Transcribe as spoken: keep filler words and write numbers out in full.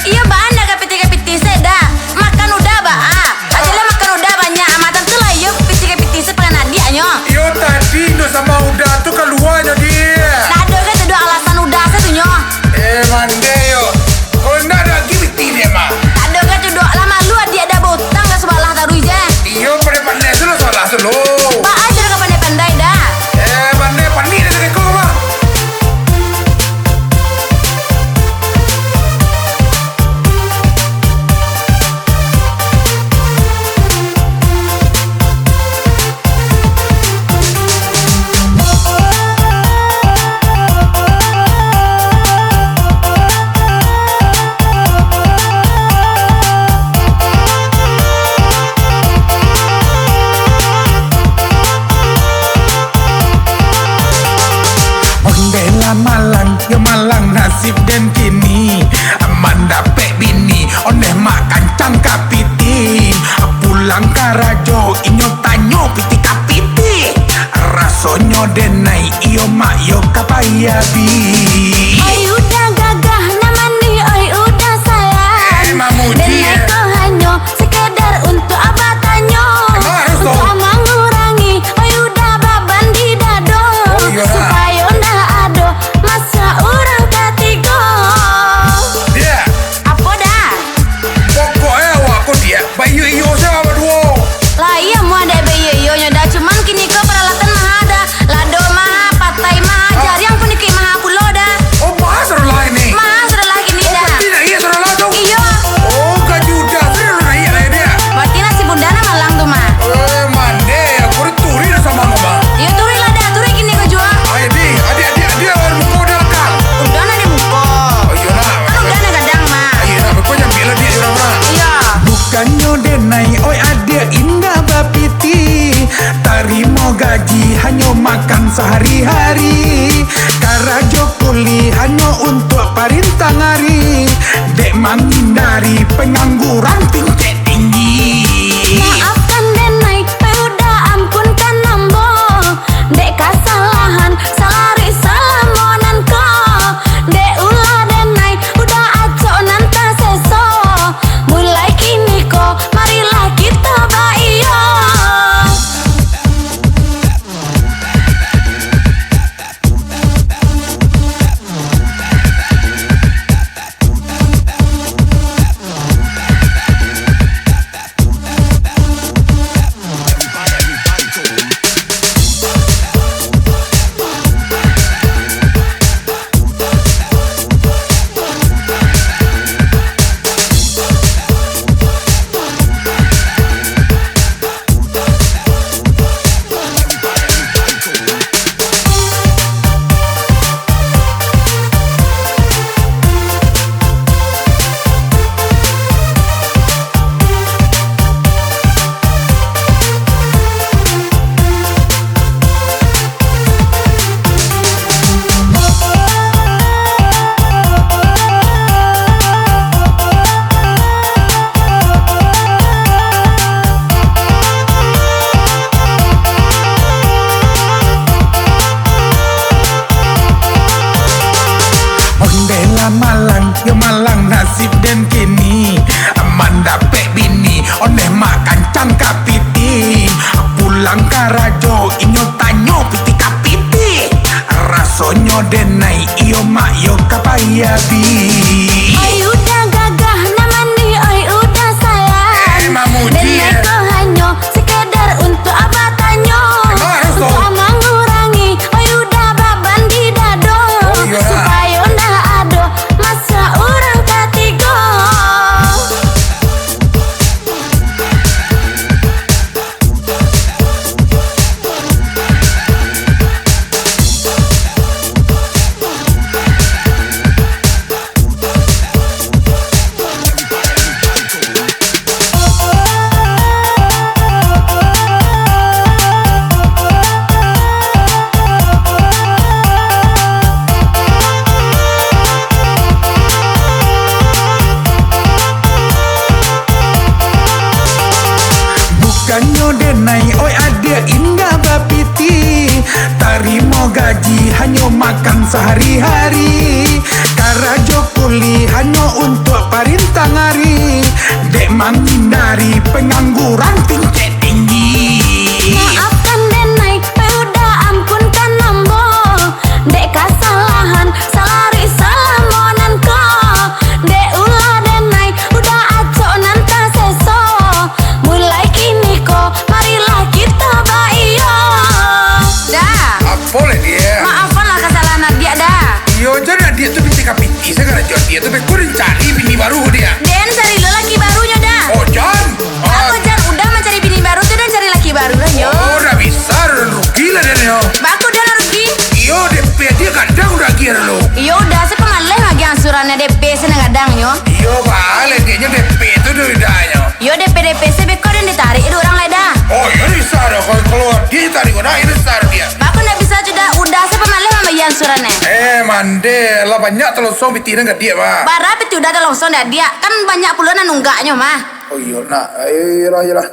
Iyo, baa ndak ka pitih ka pitih se, Da. Makan udah, baa. Ajo lah makan udah banyak, matan tu lah iyo pitih ka pitih se pakai nadiaknyo. Iyo, tadi inyo samo udah tu kaluanyo, Diak. Ndak ado ka tu doh, alasan udah se tu nyo. Eh, mandeh yo. Kalau ndak ado lagi pitih, Diak, mah. Ndak ado ka tu doh, lah malu adiak Da, bautang ka subalah taruih se. Iyo, pandai-pandai tu lah salah tu lo. Baa jo ka pandai-pandai, Da. Eh, pandai-pandai dah ka iko, mah. Ondeh lah malang, yo malang nasib den kini. Mandapek bini, ondeh mak kancang ka pitih. Pulang karajo, inyo tanyo pitih ka pitih. Rasonyo denai, iyo mak yo ka payah bi. Oi udah gagah, nan manih, oi udah sayang. Eh, mamuji, denai eh. Ko hanyo sekedar untuk abah tanyo. Emang harus tu? Untuk mangurangi, oi udah baban di dado. Oh, iyolah. Supayo ndak ado maso urang katigo. Diak. Apo, Da? Pokoknyo awak ko, Diak, baiyo-iyo se awak baduo. Lah iyo, mun dek baiyo-iyonyo, Da. Cuman kini ko paralatan maha, Da. Lado maha, patai maha, ah, jariang pun ikek maha pulo, Da. Oh, maha sadolah kini? Maha sadolah kini, Da. Oh, berarti naiak sadolah tu? Iyo. Oh, gaji udah sadolah naiak lai, Diak. Berarti nasib Bunda nan malang tu, mah. Eh, mandeh, aku turi dah samo ko, mah. Iyo, turi lah, Da. Turi kini ko juo. Ayo, Diak, adiak, adiak, adiak, awak muko udah lakal. Udah lah di muko. Oh, iyo lah. Kan udah lah gadang, mah. Ayo lah, muko jambi lah, Diak, urang, mah. Iyo. Bukannyo denai, oi adiak, indak bapitih. Tarimo gaji hanyo makan sahari-hari. Karajo kuli hanyo untuak parintah nagari. Dek mangindari pangangguran tingkek tinggi. Maafkan denai, oi udah ampunkan ambo. Dek kasalahan salaruik salamo nan ko. Dek ulah denai, udah acok nan taseso. Mulai kini ko, marilah kito baiyo. Ondeh lah malang, yo malang nasib den kini. Mandapek bini, ondeh mak kancang ka pitih. Pulang karajo, inyo tanyo pitih ka pitih. Rasonyo denai, iyo mak yo ka payah bi. Oi udah gagah, nan manih, oi udah sayang. Eh, mamuji, denai eh. Ko hanyo sekadar untuak abah tanyo. Emang harus tu? Untuak mangurangi, oi udah baban di dado. Oh, iyolah. Supayo ndak ado maso urang katigo. Bukannyo denai, oi adiak, indak bapitih. Tarimo gaji hanyo makan sahari-hari. Karajo kuli Rintang ari, dek mangindari pengangguran tingkat tinggi. Maafkan denai, pai udah ampun kan ambo. Dek kasalahan, salari salamo nan ko. Dek ulah denai, udah acok nan taseso. Mulai kini ko, marilah kito baiyo. Da. Apo lah dia? Maafanlah kasalahan adiak, Da. Iyo, jan adiak tu pitih ka pitih, sagalo jo adiak tu beko den cari bini baru dia. Den cari lo laki barunyo, Da. Oh, jan. Bako jan udah mancari bini baru tu, den cari laki baru lah, yo. Oh, dah bisa, dah rugi lah dia, yo. Bako dah rugi. Iyo, D P dia kadang udah agiah lo. Iyo, udah, se pamaleh lagi angsurannya D P se nan gadang, yo. Iyo, baa leh, dianyo D P tu duit udahnyo. Yo, D P D P se beko den ditarik dek urang lai, Da. Oh, iyo bisa doh. Kalau, kalau dia tarik urang, iyo bisa doh dia. Bako ndak bisa, Da, udah se pamaleh mambayia angsurannya. Eh, mande, lah banyak talonsong pitih nan ka adiak, Pak. Bara pitih udah talonsong dek adiak, kan banyak pulo nan nunggaknyo mah. Oh, iyo, nak. Eh, iyolah, iyolah.